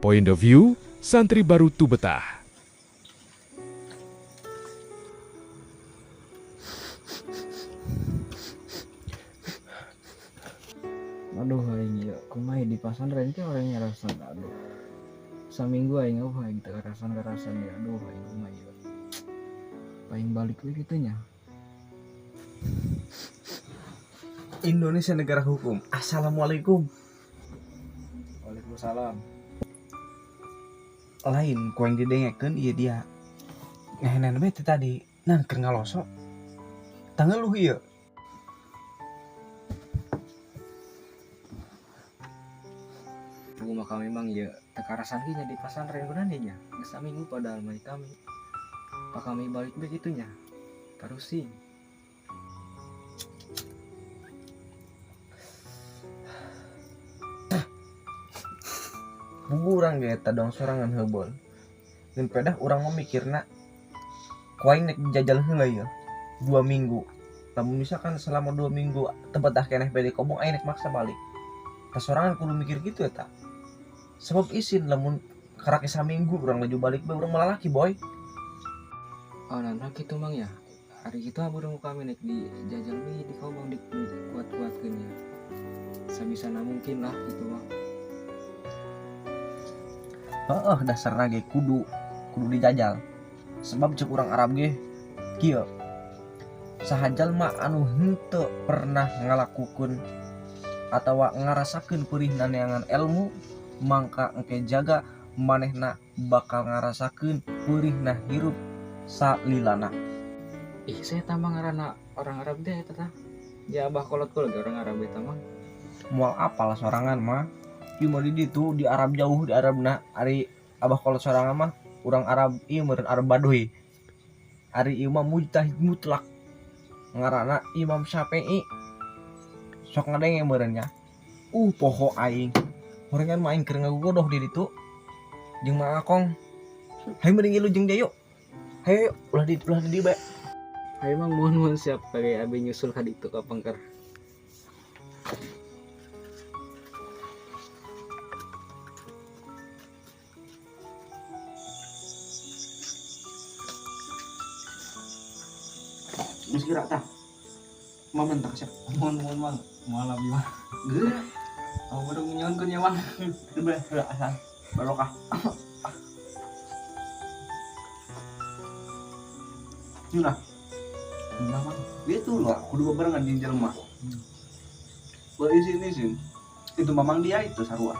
Point of view, santri baru Tubetah. Aduh aing ieu kumaha di pasantren teh orang ngarasan aduh. Saminggu aing eueuh aing teu karasan-karasan ya aduh aing kumaha ieu. Paling balik we kitu nya. Indonesia negara hukum. Assalamualaikum. Waalaikumsalam. Lain ku aing didengekeun ieu dia. Ngehenen we teh tadi nan keur ngaloso. Tangeluh ieu. Kumaha kami mang ieu teu karasan ge nya di pasantren kunaon nya. Geus saminggu padahal mah kami. Pa kami balik we kitu nya. Parusing. Bubu urang ge eta dong sorangan heubeul. Ngan pedah urang mah mikirna ku aing nek dijajal heula ieu 2 minggu. Lamun misalkan selama 2 minggu teu betah keneh bae di kobong aing nek maksa balik. Tah sorangan kudu mikir kitu eta. Sebab isin lamun karake saminggu urang laju balik bae urang malah laki boy. Oh nah kitu mang ya. Hari kitu mah burung kami nek dijajal we di kobong di kuat-kuatkeun ya. Sabisana mungkin lah kitu mah. Heeh, dasarna ge kudu dijajal. Sebab cek urang Arab ge kieu. Saha jalma anu henteu pernah ngalakukeun atawa ngarasakeun peurihna neangan ilmu, mangka engke jaga manehna bakal ngarasakeun peurihna hirup salilana. Ih, saya tambah ngaranna orang Arab deh eta tah. Ya abah kolot kula ge orang Arab eta mah. Moal apal sorangan mah. Ieu mah di ditu di Arab jauh di Arabna ari abah kolot sorangan mah urang Arab ieu meureun Arab Baduy. Ari ieu mah mujtahid mutlak. Ngaranna Imam Syafi'i. Sok ngadenge meureun nya. Poho aing. Horengan mah aing keur ngagogodoh di ditu. Jeung Mang Akong. Hayu mending ilu jeung dia yuk. Hayu yuk, ulah di dieu bae. Hayu mang muhun-muhun siap kage abi nyusul ka ditu ka pengker. Geus gerak tah. Mamen tah siap. Muhun-muhun mang, moal abi mah. Geura. Oh, baru nyonkeun nya mang. Geura heula asal. Barokah. Yuna. Enggak, Mang. Gitu loh, kudu bebarengan jeung jelema. Beuh isin-isin. Itu mamang dia itu sarua.